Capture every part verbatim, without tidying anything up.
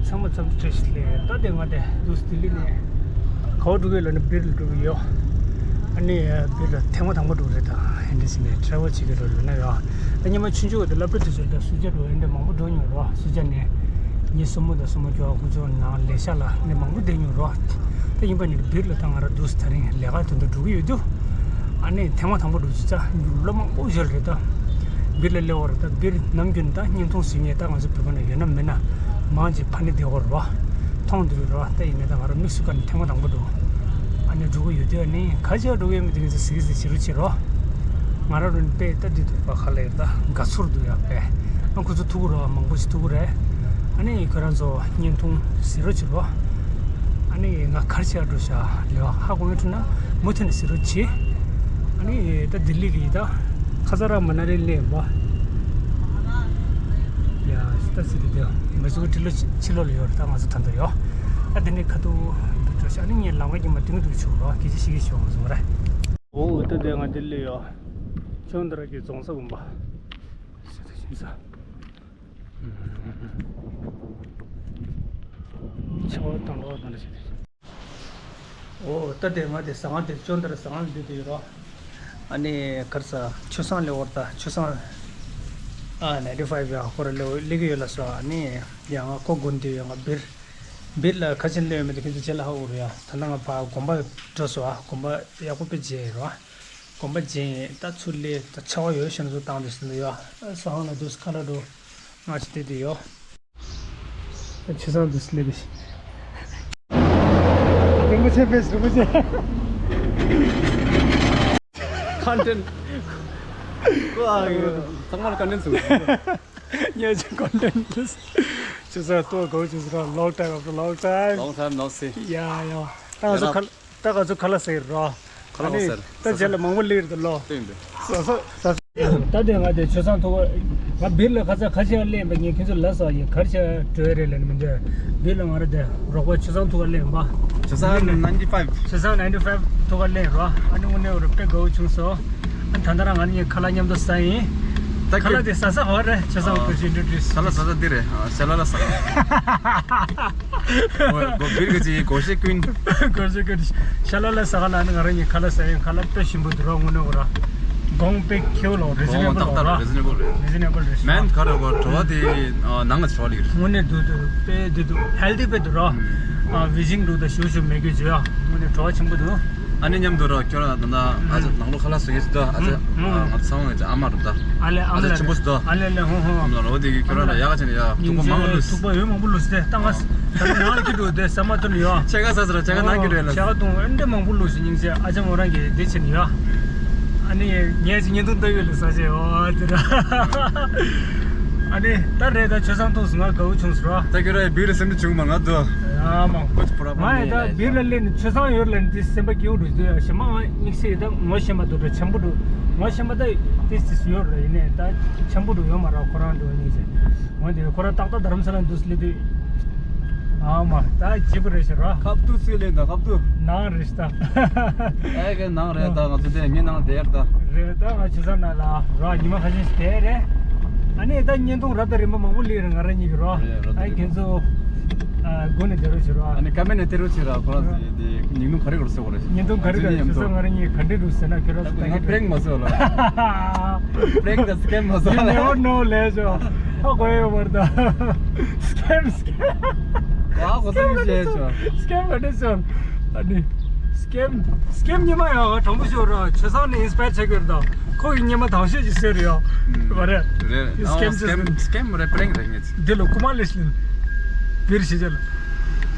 ཚང་མ་འཚམས་འདྲི་བཀྲ་ཤིས་བདེ་ལེགས། ད་དེ་ང་དེ་འདུག་ལྡི་ལི་ནས་ག་པར་འགྲོ་གི་ཡོད་ལབ་ན་སྦིར་ལ་འགྲོ་གི་ཡོད། ཨ་ནི་སྦིར་ལ་ཐེངས་མ་དང་པོ་འགྲོ་གི་རེད། ད་ཨེ་འདྲ་བྱས་ནས་ཊེ་རེ་ཝལ་བྱེད་ཀྱི་རེད་ལབ་ན་ཡོད། ད་སྔོན་མ་ཆུང་ཆུང་བ་དེ་སློབ་གྲྭ་དུས་ཚོད་ད་སུ་ཇཱ་འགྲོ་ཨེ་འདྲ་མང་པོ་འགྲོ་མྱོང་རེད་བ། སུ་ཇཱ་ནས་ཉི་ཤུ་རྩ་གསུམ་དང་རྩ་བཞི་ཁོང་ཚོ་ནང་ལས་ཤག་ལ་ནས་མང་པོ་བསྡད་མྱོང་རེད་བ། ད་ཡིན་པ་ནི་སྦིར་ལ་ད་ང་རང་འདུག་སེ་ད་རིང་ལས་ཀ་དེ་འདྲ་འགྲོ་གི་ཡོད་དུས། ཨ་ནི་ཐེངས་མ་དང་པོ་འགྲོ་དུས་ད་ལོ་མང་པོ་ཞིག་རེད། ད་སྦིར་ལ་སླེབས་པ་རེད། ད་སྦིར་ནམ་རྒྱུན་ད་བརྙན་ཐུང་གཟིགས་མཁན་ད་ང་ཚོ་བོད་པ་ན་ཡོད་ན་མེད་ན་མང་ཆེ་ཕ་ནི་བསྡད་ཡོད་རེད་བ། མཐོང་འདུག་རེད་བ། ད་ཡིན་ནའི་ད་ང་རང་དམིགས་སུ་བཀར་ནས་ཐེངས་མ་དང་པོ་འགྲོ། ཨ་ནི་འགྲོ་གི་ཡོད་དུས་ཨ་ནི་ག་བྱས་འགྲོ་གི་ཡོད་མེད་དེ་ངེད་ཚོ་གཟིགས་གཟིགས་བྱེད་རོགས་བྱེད་རོགས། ང་རང་རུ་དཔེ་ལྟ་དུས་དུ་བ་ག་ལ་ཡོད་ད་དགའ་ཚོར་འདུག་ཡ་དཔེ། ཨ་ཁོ་ཚོ་ཐུག་གི་རེད་བ། མང་པོ་ཞིག་ཐུག་གི་རེད། ཨ་ནི་ཁྱོད་རང་ཚོ་བརྙན་ཐུང་གཟིགས་རོགས་བྱེད་རོགས། ཨ་ནི་ང་ག་རེ་བྱེད་འགྲོ་ཤག་ལབ་ཧ་གོ་མཁན་འདུག་ན་མུ་མཐུད་ནས་གཟིགས་རོགས་བྱེད། ཨ་ནི་ད་ལྡི་ལི་གི་ད་ཁ་ས་ར་མ་ན་ལི་སླེབས་པ། ཡ་ད་སི་ཏི་དེ་མ་སུ་ཁྲི་ལོ་ཕྱི་ལོགས་ལ་ཡོད་རེད། ད་ང་ཚོ་ད་ལྟ་ཡོད། ཨ་དེ་ནས་ཁ་ཐུག་འགྲོ་ཤག་ཨ་ནི་ངས་ལམ་ཁ་གྱི་མ་དུང་དུ་ཆུག་རོགས་སྐད་ཆ་བཤད་ཀྱི་ཤོག་ང་ཚོ་ར། འོ་ད་དེ་ང་ལྡི་ལི་ཡོད། ཅོན་ཏ་ར་གི་རྫོང་ས་དགོན་པ། ཆེ་བ་དང་ལོ་དང་འདྲ་ཞིག་རེད། འོ་ད་དེ་ང་དེ་ཟ་ཁང་དེ་ཅོན་ཏ་ར་ཟ་ཁང་ལ་འདུག་དེ་ཡོད་རོགས། ཨ་ནི་གར་ས་ཆུ་བཟང་ལེ་བར་ད་ཆུ་བཟང་ཨ་ནའི་ཊི་ཕའིབ་ཡ་ཁོ་ར་ལེ་ལེ་གི་ཡོད་ལ་སོ། ཨ་ནི་ཡ་ང་ཁོ་དགོན་དེ་ཡོད། ང་སྦིར་སྦིར་ལ་ཁ་ཆེན་ལེ་ཡོད་མེད་དེ་ཁྱེད་ཚོ་རྗེས་ལ་ཧ་གོ་རེད་ཡ། ད་ལྟ་ང་ཕ་དགོན་པ་འགྲོ་སོ། ཨ་དགོན་པ་ཡག་པོ་དཔེ་མཇལ་ཡོད་རོགས། གོམ་པ་རྗེས་ད་ཚུར་སླེབས། ད་ཆར་པ་ཡོད་ཤེས་ན་ཚུར་བཏང་དུས་ཟིན་དུ་ཡོད། ས་ཧང་ལ་དུས་ཁ་ལ་འགྲོ་ང་ཞིག་བལྟས་དུ་ཡོད། ད་ཆུ་བཟང་དུ་སླེབས་པའི་རིན་པོ་ཆེ་ཕེས་རིན་པོ་ཆེ། ཀོན་ཊེན་ཊི། ཚང་མར་ཀོན་ཊེན་ཊི་བཟོ། ཉེ་ཆར་ཀོན་ཊེན་ཊི་ཆུ་བཟང་ཏོ་གོ་ཆུ་བཟང་long time after long time. Long time no see. ཡ་ཡ། ད་ང་ཚོ་ཁ་ད་ག་ཚོད་ཁ་ལག་ཟ་ཡི་རོ། ཁ་ལག་ཟ་ཡི་རོ། ཨ་ནི་ད་རྗེས་ལ་མང་པོ་སླེབས་ཡོད་ལོ། སྟོན་པས། ཟ་ས་ཟ་ས། ད་དེ་ང་དེ་ཆུ་བཟང་ཐུག་ང་སྦིར་ལ་ཁ་ཚ་ཁ་ཆེ་སླེབས་པ་ངས་ཁྱེད་ཚོ་ལ་ཟ་ཡི་གར་ཆ་འགྲོ་ཡི་རེད་ལབ་ནི་མི་འདོད། སྦིར་ལ་ང་ར་དེ་རོགས་པ་ཆུ་བཟང་ཐུག་སླེབས་པ། ཆུ་བཟང་ནའིན་ཊི་ཕའིབ། ཆུ་བཟང་ནའིན་ཊི་ཕའིབ་ཐུག་སླེབས་རོ། ཨ་ནི་དངོས་གནས་རུ་དཔེ་དགའ་བོ་བྱུང་སོང་། ད་ལྟ་རང་ང་ནི་ཁ་ལག་མཉམ་དུ་ཟ་ཡིན། ད་ཁ་ལག་དེ་ཟ་ས་ཧོ་རེད། ཆུ་བཟང་ཨ་ཁོ་ཞིག་འདྲི་འདྲི། ཁ་ལག་ཟ་ས་འདི་རེད། ཨ་ཤ་ལ་ལ་ཟ་ཁ། གོ་གོ་བིར་གི་ཅི་གོ་ཤེ་ཀུན། གོ་ཤེ་ཀུན། ཤ་ལ་ལ་ཟ་ཁ་ལ་ནི་ང་རང་ཉིད་ཁ་ལག་ཟ་ཡིན། ཁ་ལག་དཔེ་ཞིམ་པོ་འདུག་ར། དངོས་གནས་གོ་ར། གོང་དཔེ་ཁེའུ་ལོ་རི་ཛི་ནེ་བལ་ལོ་ར། རི་ཛི་ནེ་བལ་རེད། རི་ཛི་ནེ་བལ་རེད། མན་ག་རེ་གོ་བྲོ་བ་དེ་ནང་ལ་བྲོ་བ་ལིག་རེད། དངོས་གནས་འདུག་འདུག་དཔེ་འདི་འདུག་ཧེལ་ཐི་དཔེ་འདུག་ར། ཨ་བི་ཇིང་འདུག་ད་ཞུ་ཞུ་མེད་རྒྱུ་བརྗོད་ཡ། དངོས་གནས་བྲོ་བ་ཆེན་པོ་འདུག་ཨ་ནི་མཉམ་དུ་ར་ཁྱོད་རང་ད་ལྟ་ཨ་ཅག་ནང་ལོགས་ཁ་ལག་བཟོ་མཁན་ཞིག་འདུག་ཨ་ཅག་ཨ་ང་ཚོ་ཚང་མ་ཨ་མ་རུ་ད་ཨ་ལེ་ཨ་ཨ་ཅག་ཆེན་པོ་ཞིག་འདུག་ཨ་ལེ་ཨ་ལེ་ཧོ་ཧོ། ཨ་མ་ལ་རོ་དེ་གི་ཁྱོད་རང་ལ་ཡག་ག་བྱས་ནས་ཡ་ཐུག་པ་མང་པོ་ལུས་སྟེ་ད་ང་ད་ནང་ལ་ཁྱི་འདུག་དེ་ས་མ་ཐོན་ཡོ། ཕྱེད་ཀ་ཟ་ཟ་ར་ཕྱེད་ཀ་ནང་གི་རེད་ལ། ཕྱེད་ཀ་བཏུང་ཨེ་འདྲ་མང་པོ་ལུས་སོང་སྙིང་རྗེ། ཨ་ཅག་མོ་རང་གི་དེ་བྱས་ནས་ཡོ། ཨ་ནི་ངས་ཅིག་བརྙན་ཐུང་ལྟ་ཡོད་ལ་ཟ་བྱས་ཨོ་དེ་ར། ཨ་ནི་ད་རེད། ད་ཆུ་བཟང་ཐུག་སོང་ང་དགའ་བོ་བྱུང་སོང་ར། ད་ཁྱོད་ར་ཡ་བིར་ལ་སེམས་ཁྲལ་བྱུང་མ་ང་དོ། ཡ་མ། ང་ཡ་ད་བིར་ལ་སླེབས་ནས་ཆུ་བཟང་ཡོད་ལ་ནི་དེ་སེམས་པ་སྐྱིད་པོ་འདུག་དུས་ཡ་ཞེ་མ་ང་དམིགས་བསལ་ད་ངོ་ཤེས་པ་འདུག་འདྲ་ཆེན་པོ་འདུག་ངོ་ཤེས་པ་ད་དེ་དེ་ཡོད་ར། ཡིན་ནའི་ད་ཆེན་པོ་འདུག་ཡོད་མ་ར། ཁོ་རང་འདུག་ནི་ཟེར། འོན་ཏེ་ཁོ་རང་ཏག་ཏག་རྡ་རམ་ས་ལ་འདུག་སླེབས་དུས། ཨ་མ་ད་བྱེད་པ་རེད་ཤག་ར། ཁབ་ཏུ་སུས་ལེན་ད་ཁབ་ཏུ། ནང་རེད་ཤག་ད། ཨེ་གེ་ནང་རེད། ད་ང་ཚོ་དེ་ངའི་ནང་དེར་ད། རེད། ད་ང་ཆུ་ཚང་ནང་ལ་ར་ཉི་མ་ཁ་ཤས་ཤིག་དེ་རེད། ཨ་ནི་ད་བརྙན་ཐུང་རབ་དང་རིམ་པ་མང་པོ་སླེབས་རེད་ང་རང་གཉིས་ཀྱི་ར། རེད་ར། ཨ་ཁྱེད་ཚོ་ཨ་སྒོ་ནས་དེ་རུ་བྱེད་ར། ཨ་ནི་ཀ་མེན་ནས་དེ་རུ་བྱེད་ར། ཁོ་རང་ཚོ་དེ་ཉིན་ཐུང་ག་རེ་ག་རེ་ཟེར་བ་རེད། ཉིན་ཐུང་ག་རེ་ག་རེ་ཆུ་ཚང་ང་རང་གཉིས་ག་འདྲ་འདུག་ཟེར་ན་ཁྱོད་རང་ཚོ་ད་ང་པྲེང་མ་བཟོ་ལ། པྲེང་དང་སི་ཀེམ་མ་བཟོ་ལ། You never know ལས་ཆོ། ཧ་གོ་ཡོད་མ་རེད་ད། སི་ཀེམ་སི་ཀེམ། ཨ་གོ་ས་ཡོད་ཤེས་ཆོ། སི་ཀེམ་ག་འདྲ་ཟེར། ཨ་ནི་སི་ཀེམ་སི་ཀེམ་ཉི་མ་ཡང་དྲང་པོ་ཤོད་ར། ཆུ་ཚང་ནས་ཨིན་སི་པ་ཡར་བྱེད་དགོས་རེད་ད། ཁོ་གི་ཉི་མ་དང་ཤོས་ཀྱི་ཟེར་རེད་ཡ། མ་རེད། རེད། སི་ཀེམ་ཨ་སི་ཀེམ་སི་ཀེམ་རེད། པྲེང་རེད་ངེས། འདི་ལོ་རྐུ་མ་ལས་ཤིན། བིར་ཤི་ཅལ།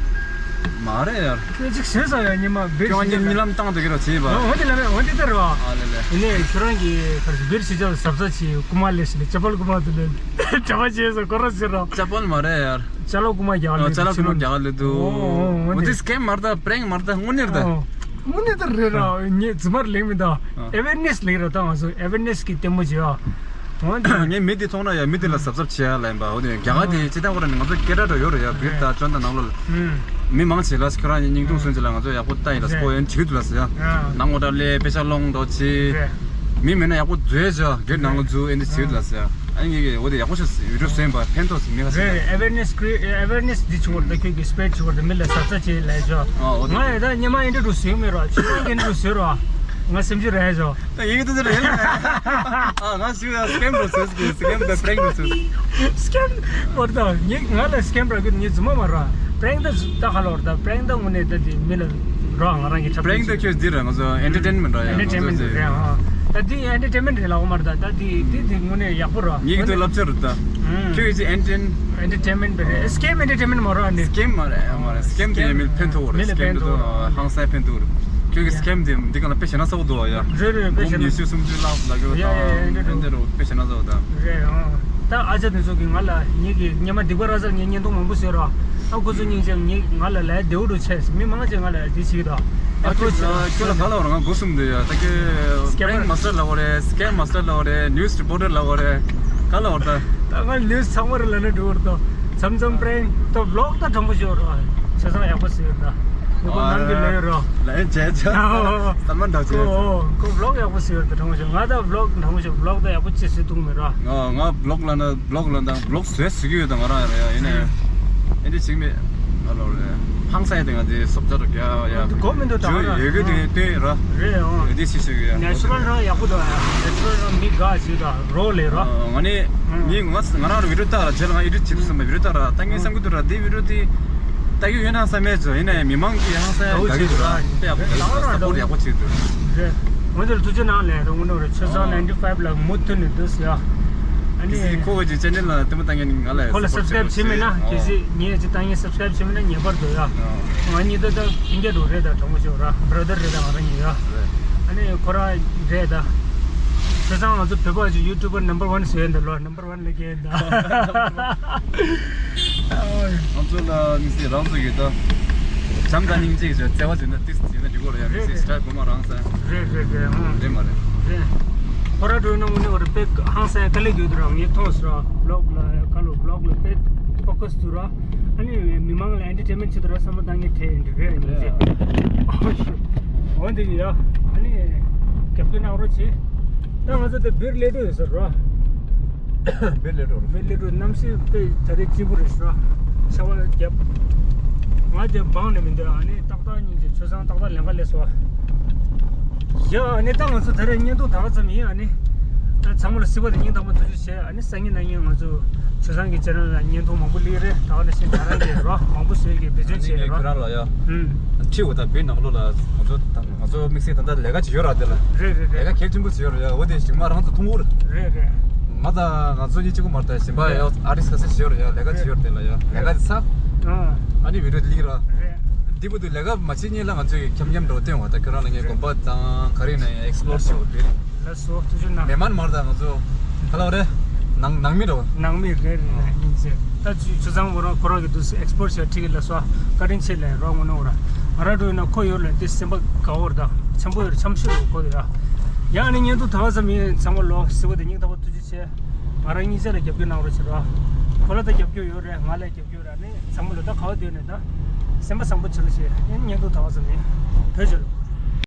མ་རེད་ཡར། ཁྱོད་ཅིག་ཤེས་ས་ཡ་ཉི་མ་བིར་ཤི་ཅལ། ཉི་ལམ་བཏང་འདུག་གི་རོ་བྱེད་པ། འོ་འདི་ལ་རེད། འོ་འདི་ལྟར་རེད་བ། ཨ་ལེ་ལེ། ཡིན་ནའི་ཁྱོད་རང་གི་ཁར་བིར་ཤི་ཅལ་ཟབ་ཟབ་བྱེད། རྐུ་མ་ལས་ཤི་ལས་ཅ་པལ་རྐུ་མ་དུ་ལས། གྲྭ་པ་བྱེད་ས་ཁོ་ར་ཟེར་རོ། ཅ་པལ་མ་རེད་ཡར། ཅ་ལག་རྐུ་མ་རྒྱག་ལེ། ཅ་ལག་རྐུ་མ་རྒྱག་ལེ་འདུག་འོ་འོ་འོ་འདི་སི་ཀེམ་མ་རེད་ད། པྲེང་མ་རེད་ད། དངོས་གནས་རེད་ད། དངོས་གནས་ད་རེད་ར། ངས་རྫུན་མ་རེད་ལེགས་མིན་ད། ཨ་ཨེ་ཝེར་ནེ་སི་ལེགས་ར། ད་ང་ཚོ་ཨེ་ཝེར་ནེ་སི་གི་ལྟད་མོ་བྱེད་ཨ། འོ་འདི་ངས་མི་འདི་མཐོང་ན་ཡ་མི་འདི་ལ་གཟབ་གཟབ་བྱེད་ཡ་ལ་ཡིན་པ། འོ་དེ་རྒྱ་གར་དེ་སྤྱི་བཏང་ཁོ་ར་ནི་ང་ཚོ་སྐད་གྲགས་འགྲོ་ཡོད་རེད་ཡ། བིར་དང་ཅོན་དང་ནང་ལོགས་ལ་མི་མང་ཆེ་ལ་ཁྱོད་རང་ཉིད་སྙིང་ཐུང་སུན་ཅི་ལ་ང་ཚོ་ཡག་པོ་ལྟ་ཡིན་ལ་སྤོ་ཡོན་བྱེད་འདུག་ལ་ཟེར་ཡ། ནང་ངོ་འདྲ་ལས་དཔེ་ཆ་སློང་འགྲོ་ཆེ། མི་མེད་ན་ཡག་པོ་བཟོས་བྱ་སྒེར་ནང་ལ་འཛུལ་ཨེ་འདི་བྱེད་འདུག་ལ་ཟེར་ཡ། ཨ་ནི་ངས་ཀྱི་འོ་དེ་ཡག་པོ་ཞིག་བི་ཌིའོ་བཟོས་ཡིན་པ་ཕན་ཐོགས་སུ་མི་ཁ་ཤས། རེད་རེད། awareness create awareness འདི་བྱུང་བར་ད་ཁྱོད་ཀྱི་སི་པེ་རེཌ་བྱུང་བར་ད་མི་ལ་གཟབ་གཟབ་བྱེད་ལས་ཤོག་ཨ་འོ་དེ། ང་ཡི་ད་སྔོན་མ་ཨེ་འདྲ་འདྲ་བཟོས་མེད་རོགས། ཆུ་ཚང་གི་འདྲ་བཟོས་རོགས། ང་སེམས་ཅུ་རེད་ཤོག་ད་ཡིན་ད་ཟེར་ཡིན། ཨ་ང་ཞུ་ཡ་སི་ཀེམ་རོ་སོས་ཀི་སི་ཀེམ་ད་པྲེང་རོ་སོས། སི་ཀེམ་བར་ད་ངས་ང་ལ་སི་ཀེམ་ར་གི་ངས་རྫུན་མ་མ་ར། པྲེང་ད་ད་ཧ་ལོར་ད་པྲེང་ད་དངོས་གནས་ད་དེ་མི་ལ་རོགས་ང་རང་གི་འཁྲབ་པྲེང་ད་ཁྱོད་འདི་ར་ང་ཚོ་ཨེན་ཊར་ཊེན་མེན་ཊ་ར་ཡ། ཨེན་ཊར་ཊེན་མེན་ཊ་རེད། ཨ་ད་དེ་ཨེན་ཊར་ཊེན་མེན་ཊ་རེད་ལ་འོ་མ་ར་ད་ད་དེ་དེ་དེ་དངོས་གནས་ཡག་པོ་ར། ངས་ཀྱི་ཐོག་ལབ་ཆ་རུ་ད། ཁྱོད་ཀྱི་ཅི་ཨེན་ཊར་ཊེན། ཨེན་ཊར་ཊེན་མེན་ཊ་རེད། སི་ཀེམ་ཨེན་ཊར་ཊེན་མེན་ཊ་མ་ར་ནི། སི་ཀེམ་མ་རེད་མ་རེད། སི་ཀེམ་དེ་མི་ལ་ཕན་ཐོགས་རེད། མི་ལ་ཕན་ཐོགས་ར། ཧང་སང་ཕན་ཐོགས་རེད། ཁྱོད་ཀྱི་སི་ཀེམ་དེ་འདི་ག་ལ་དཔེ་བྱས་ན་ས་བོ་འདུག་ཡ། རེད་རེད། དཔེ་བྱས་ན་ཉི་ཤུ་སུམ་ཅུ་ལྷག་ལ་གི་ཡ་ཡ་ཡ། ཨེ་འདྲ་འདྲ་རུ་དཔེ་བྱས་ན་ས་བོ་ད། རེད་ཨང་། ད་ཨ་ཅག་དེ་ཚོ་གིས་ང་ལ་ངེད་ཀྱི་སྔོན་མ་སྡིག་པ་ར་ཟར་ངས་བརྙན་ཐུང་མང་པོ་བཟོས་ར། ཨ་ཁོ་ཚོ་སྙིང་རྗེ་ངས་ང་ལ་ལས་བདེ་བོ་འགྲོ་ཆེ་མི་མང་ཆེ་ང་ལ་དེ་བྱེད་ཀྱི་འདུག་ཨ་ཁྱོད་ཁྱོད་ལ་ག་ལ་བར་ང་སྒོ་གསུམ་འདུག་ཡ། ད་ཁྱོད་སི་ཀེམ་པྲེང་མ་སི་ཊར་ལ་བ་རེད། སི་ཀེམ་མ་སི་ཊར་ལ་བ་རེད། ནིའུ་སི་རི་པོར་ཊར་ལ་བ་རེད། ག་ལ་བར་ད། ད་ང་ནིའུ་སི་ཚང་མ་རེད་ལ་ནི་འགྲོ་བར་ད། མཚམས་མཚམས་པྲེང་ད་བི་ལོག་ད་དྲང་པོ་ཤོར་ར། བྱས་ཙང་ཡག་པོ་ཟེར་ད། ངོ་མ་ནང་གི་ལས་ར། ལས་བྱས་བྱས། ས་མ་འདྲ་བྱས། ཁོ་ཁོ་བི་ལོག་ཡག་པོ་ཟེར་ད་དྲང་པོ་ཤོར། ང་ད་བི་ལོག་དྲང་པོ་ཤོར། བི་ལོག་ད་ཡག་པོ་ཅི་ཟེར་ཐུག་མེད་ར། ང་ང་བི་ལོག་ལ་ན་བི་ལོག་ལ་ད་བི་ལོག་བཟོས་ཟེར་གི་ཡོད་ད་ང་རང་ཡ་ར་ཡ་ཡིན་ནའི། ཨེ་འདི་བྱེད་མེད། ཨ་ལོ་རེད། ཧང་སང་དེ་ང་དེ་སོབ་ཚར་རྒྱ་ཡ། དེ་གོ་མི་འདུག་ད་ཇོ་ཡོད་གི་དེ་སྟོན་ར། རེད་ཨང་། དེ་སི་སི་གི་ཡ། ནེ་ཆུ་རལ་རང་ཡག་པོ་འདུག་ཨ། ནེ་ཆུ་རལ་རང་མི་དགའ་ཞིག་ད་རོ་ལེ་ར། ཨ་ང་ནི་ཨང་། ངས་ང་ང་རང་ར་བི་ཌིའོ་ལྟ་ར་རྗེས་ལ་ང་ཨེ་ཌིཊ་བྱེད་དུས་ཙམ་པ་བི་ཌིའོ་ལྟ་ར་ད་ངས་བསམ་གི་འདུག་ར། དེ་བི་ཌིའོ་དེ་ལྟ་གི་ཡོད་ན་བསམ་མེད་ཚོ་ཡིན་ནའི་མི་མང་གི་ཧང་སང་དགའ་གི་འདུག་ར། དཔེ་ཡག་པོ་དགའ་གི་འདུག་སབ་པོར་ཡག་པོ་བྱེད་འདུག་རེད། ང་ཚོར་ཐུགས་རྗེ་གནང་ལས་ར་དངོས་གནས་ར་ཆུ་ཚང་ནའིན་ཊི་ཕའིབ་ལ་མུ་མཐུད་ནས་འདུག་ཡ། ཨ་ནི་ཁོ་གི་ཅེ་ནལ་ལ་ལྟད་མོ་ལྟ་མཁན་ང་ལ་ཁོ་ལ་སབ་སི་ཀ་རའིབ་བྱེད་མེད་ན་གལ་སྲིད་ངས་ཅི་ལྟ་མཁན་སབ་སི་ཀ་རའིབ་བྱེད་མེད་ན་ངེས་པར་དུ་ཡ། ང་གཉིས་ད་ལྟ་སྤུན་ཀྱག་འགྲོ་རེད་ད་དྲང་པོ་ཤོད་ར་བྷ་ར་དར་རེད་ད་ང་རང་གཉིས་ཡ། ཨ་ནི་ཁོ་རང་རེད་ད། ཆུ་ཚང་ང་ཚོ་བོད་པ་ཅིག་ཡུ་ཊུབ་པར་ནམ་བར་ཝན་བཟོས་ཡོད་འདི་ལོ་ནམ་བར་ཝན་ལ་སྐྱེལ་ཡོད་ད། ང་ཚོ་ལ་དམིགས་བསལ་རང་ཚོ་གི་ད། བྱམས་དང་སྙིང་རྗེ་གི་བརྩེ་བ་བྱུང་ན་ཏིས་བྱས་ན་འགྲིག་གོ་རེད་ཡ། དམིགས་བསལ་སི་ཊལ་གོ་མ་རང་ས། རེད་རེད་རེད་ཨང་། རེད་མ་རེད། རེད། ཁོ་ར་འགྲོ་ན་དངོས་གནས་བར་དཔེ་ཧང་སང་དཀའ་ལས་ཡོད་དུ་ར་ངས་མཐོང་སོང་ར་བི་ལོག་ལ་ཁ་ལོ་བི་ལོག་ལ་དཔེ་ཕོ་ཀ་སི་ཐུབ་ར། ཨ་ནི་མི་མང་ལ་ཨེན་ཊར་ཊེན་མེན་ཊི་བྱེད་དུ་ར་བསམ་བློ་བཏང་མཁན་གྲས་ཡིན་འདི་རེད་ཡིན་ཅེ། འོ་འདི་གི་ཡ། ཨ་ནི་རྒྱབ་སྐྱོར་གནང་རོགས་གྱིས། ད་ང་ཚོ་དེ་བིར་སླེབས་འགྲོ་ཡོད་ཟེར་ར། བིར་སླེབས་འགྲོ་ར། བིར་སླེབས་འགྲོ་གནམ་གཤིས་དཔེ་ད་རེས་སྐྱིད་པོ་རེད་ཟེར་ར། ཆར་པ་བརྒྱབ། ང་དེ་འབངས་ནས་མི་འདོད་ཨ་ནི་ཏག་ཏག་ཉིན་གྱི་ཆུ་ཚང་ཏག་ཏག་ལེན་ག་སླེབས་སོ། ཡ་ཨ་ནི་ད་ང་ཚོ་ད་རེས་བརྙན་ཐུང་དག་ཙམ་ཡིན། ཨ་ནི་ད་ཚང་མ་ལ་སྲིད་པ་དེ་སྙིང་ཐག་པ་ཐུགས་རྗེ་ཆེ། ཨ་ནི་སང་ཉིན་གནངས་ཉིན་ང་ཚོ་ཆུ་ཚང་གི་ཅེ་ནལ་ལ་བརྙན་ཐུང་མང་པོ་སླེབས་རེད། ད་ག་ནང་བཞིན་ང་རང་གིས་རོགས་མང་པོ་བཟོས་ཀྱི་འབད་བརྩོན་བྱས་རོགས། ཁྱེད་རང་ལ་ཡ། ཧུམ། ཁྲིད་འོ་ད་བོད་ནང་ལོགས་ལ་ང་ཚོ་ད་ང་ཚོ་དམིགས་བསལ་ད་ལྟ་ལས་ཀ་ཅིག་ཡོད་ར། དེ་ལ་རེད་རེད་རེད། ལས་ཀ་གལ་ཆེན་པོ་ཅིག་ཡོད་ར་ཡ། འོ་དེ་ཞིག་མ་རང་ཚོ་མཐོང་གི་རེད། རེད་རེད། ང་དང་ང་ཚོ་གཉིས་གཅིག་པོ་མ་རེད་ད། གཞན་པ་ཡ་ཨ་རིས་ཁ་སེ་ཞིག་ཡོད་ར་ཡ། ལས་ཀ་ཅིག་ཡོད་ར། དེ་ལ་ཡ་ལས་ཀ་དེ་ཚ། ཨ་ནི་བི་ཌིའོ་དེ་ལིག་ར། རེད། འདི་བུ་དུ་ལས་ཀ་མ་བྱེད་སྔོན་ལ་ང་ཚོས་ཁྱམ་ཁྱམ་འགྲོ་སྟོན་བ། ད་ཁྱོད་རང་ལ་ངའི་དགོན་པ་དང་ག་རེ་ཡིན་ན་ཡང་ཨེག་སི་པོ་ལོར་བྱེད་དགོས་རེད། ལགས་སོ་ཐུགས་རྗེ་གནང་། མི་མང་མ་རེད་ད། ང་ཚོ་ག་ལ་བ་རེད། ནང་ནང་མི་རེད་བ། ནང་མི་རེད་རེད་རེད། སྙིང་རྗེ། ད་ཆུ་ཆུ་ཚང་མོ་རང་ཁོ་རང་གི་དུས་སུ་ཨེག་སི་པོ་ཊི་བྱས་ཁྲིད་ཀྱི་ལགས་སོ། བཀའ་དྲིན་ཆེ་ལས་རོགས་ངོ་ནོར་བ་ར། ང་རང་འགྲོ་ཡིན་ན་ཁོ་ཡོད་ལ་དེ་སེམས་པ་དགའ་བོར་ད་འཆམ་པོ་ཡོད་འཆམ་ཤོས་རོགས་ཁོ་ཡོད་ར། ཡང་ནི་བརྙན་ཐུང་དག་ཙམ་ཡིན། ཚང་མ་ལོ་སྲིད་པ་དེ་སྙིང་ཐག་པ་ཐུགས་རྗེ་ཆེ། ང་རང་གཉིས་ཆ་ལ་རྒྱབ་སྐྱོར་གནང་རོགས་བྱེད་རོགས། ཁོ་ལ་ད་རྒྱབ་སྐྱོར་ཡོད་རེད། ང་ལ་རྒྱབ་སྐྱོར་ར་ནི་ཚང་མ་ལོ་ད་ག་བ་སྡོད་ནས་ད་སེམས་པ་བཟང་པོ་བྱེད་རོགས་བྱེད། ཡིན་བརྙན་ཐུང་དག་ཙམ་ཡིན། བོད་རྒྱལ་ལོ།